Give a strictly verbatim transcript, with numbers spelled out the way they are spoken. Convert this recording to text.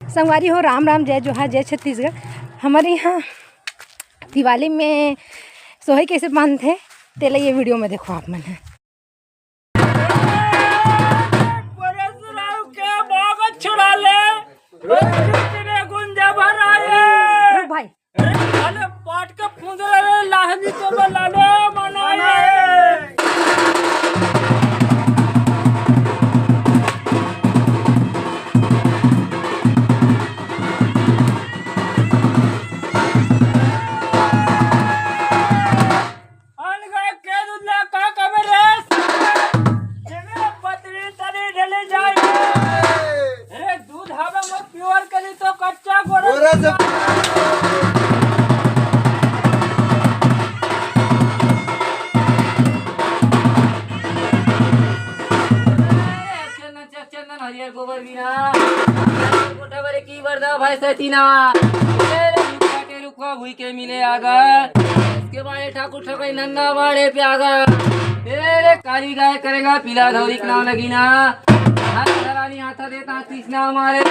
संगवारी हो, राम राम, जय जोहार, जय छत्तीसगढ़। हमर इहाँ दिवाली में सोहई कइसे बांधथे, तेला ये video में देखो आप मन ह। परेश राव के बागत छुड़ा ले, गुंजा भर आए। रुक भाई। अरे, साले पाट के फुंदरा रे, लाहनी तो बलालो मनाए। अनगा के दूध ला का कमे रे? जेमे पतरी तरी ढले जाए। अरे दूध हवे मत pure करी तो कच्चा गोरा। गोरा से चंदन, चंदन, हरियर गोबर बिना। गोठा बरे की बरदा भाई सैतीना। ए रे, रुखा के रुखा भुई के मिले आगर। इसके बारे ठाकुर ठकई नंदा बाड़े प्यागर। ए रे, काली गाय करेगा पीला धौरी के नाम लगी ना। हाथ धरानी हाथ देता तीसना मारे।